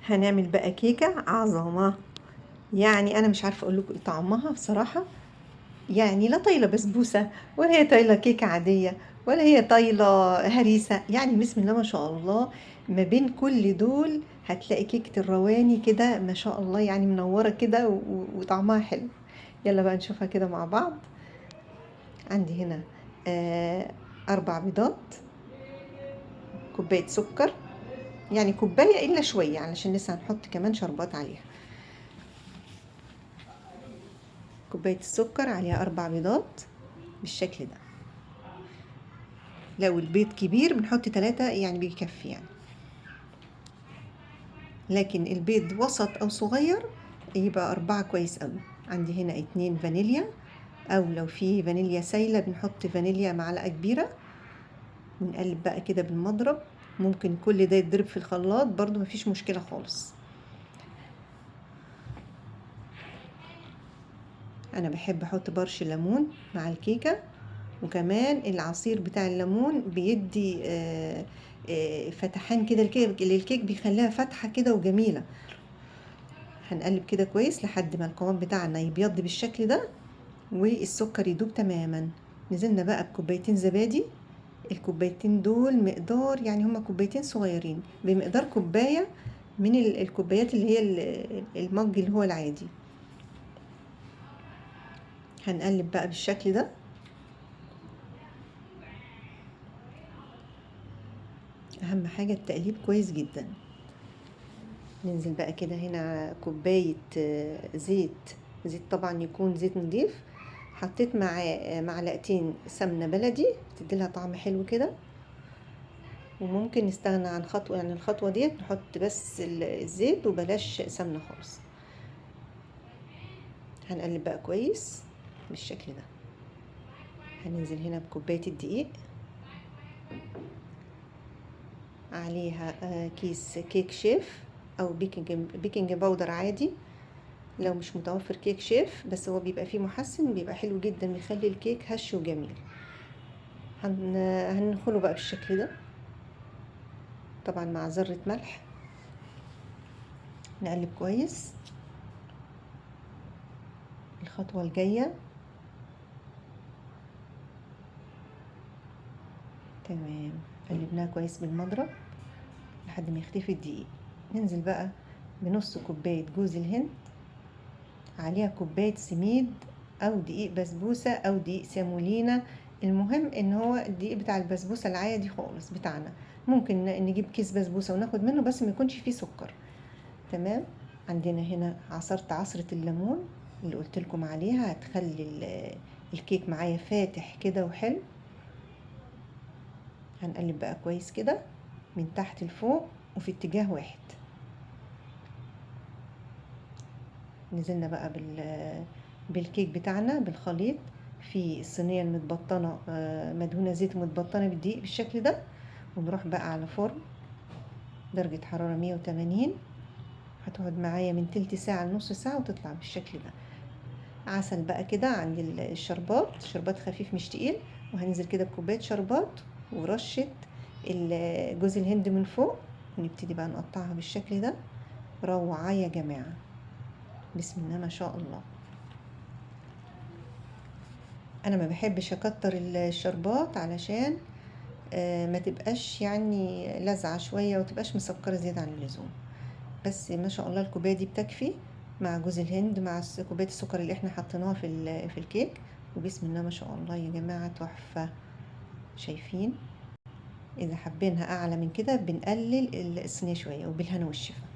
هنعمل بقى كيكة عظمة. يعني أنا مش عارفة أقول لكم إيه طعمها بصراحة، يعني لا طايلة بسبوسة ولا هي طايلة كيكة عادية ولا هي طايلة هريسة، يعني بسم الله ما شاء الله ما بين كل دول هتلاقي كيكة الرواني كده ما شاء الله، يعني منورة كده وطعمها حلو. يلا بقى نشوفها كده مع بعض. عندي هنا 4 بيضات، كوباية سكر، يعني كوباية إلا شوية علشان لسه هنحط كمان شربات عليها. كوباية السكر عليها 4 بيضات بالشكل ده. لو البيض كبير بنحط 3 يعني بيكفي يعني، لكن البيض وسط أو صغير يبقى 4 كويس أوي. عندي هنا 2 فانيليا، أو لو في فانيليا سايلة بنحط فانيليا معلقة كبيرة، ونقلب بقى كده بالمضرب. ممكن كل ده يتضرب في الخلاط برضو مفيش مشكلة خالص. أنا بحب أحط برش ليمون مع الكيكة، وكمان العصير بتاع الليمون بيدي فتحان كده للكيك، بيخليها فاتحة كده وجميلة. هنقلب كده كويس لحد ما القوام بتاعنا يبيض بالشكل ده والسكر يدوب تماما. نزلنا بقى بكوبايتين زبادي، الكوبايتين دول مقدار، يعني هما كوبايتين صغيرين بمقدار كوباية من الكوبايات اللي هي المج اللي هو العادي. هنقلب بقى بالشكل ده. اهم حاجة التقليب كويس جدا. ننزل بقى كده هنا كوباية زيت، زيت طبعا يكون زيت نضيف. حطيت مع معلقتين سمنة بلدي تديلها طعم حلو كده. وممكن نستغنى عن خطوة، يعني الخطوة ديت نحط بس الزيت وبلاش سمنة خالص. هنقلب بقى كويس بالشكل ده. هننزل هنا بكوباية الدقيق، عليها كيس كيك شيف او baking powder عادي لو مش متوفر كيك شيف، بس هو بيبقى فيه محسن بيبقى حلو جدا، بيخلي الكيك هش وجميل. هننخله بقى بالشكل ده، طبعا مع ذرة ملح. نقلب كويس. الخطوة الجاية تمام، قلبناها كويس بالمضرب لحد ما يختفي الدقيق. ننزل بقى بنص كوباية جوز الهند، عليها كوباية سميد أو دقيق بسبوسة أو دقيق سيمولينا. المهم إن هو الدقيق بتاع البسبوسة العادي خالص بتاعنا، ممكن نجيب كيس بسبوسة وناخد منه، بس ما يكونش فيه سكر. تمام. عندنا هنا عصرت عصرة الليمون اللي قلت لكم عليها، هتخلي الكيك معايا فاتح كده وحلو. هنقلب بقى كويس كده من تحت لفوق وفي اتجاه واحد. نزلنا بقى بالكيك بتاعنا بالخليط في الصينية المتبطنة، مدهونة زيت ومتبطنة بالدقيق بالشكل ده. ونروح بقى على فرن درجة حرارة 180، هتقعد معايا من تلت ساعة لنص ساعة وتطلع بالشكل ده. عسل بقى كده عند الشربات، شربات خفيف مش تقيل. وهننزل كده بكوباية شربات ورشة جوز الهند من فوق، ونبتدي بقى نقطعها بالشكل ده. روعة يا جماعة، بسم الله ما شاء الله. أنا ما بحبش أكتر الشربات علشان ما تبقاش لازعة شوية وتبقاش مسكرة زيادة عن اللزوم. بس ما شاء الله الكوباية دي بتكفي مع جوز الهند مع كوباية السكر اللي احنا حطيناها في الكيك. وبسم الله ما شاء الله يا جماعة تحفة. شايفين؟ إذا حابينها أعلى من كده بنقلل الصينية شوية. وبالهنا والشفا.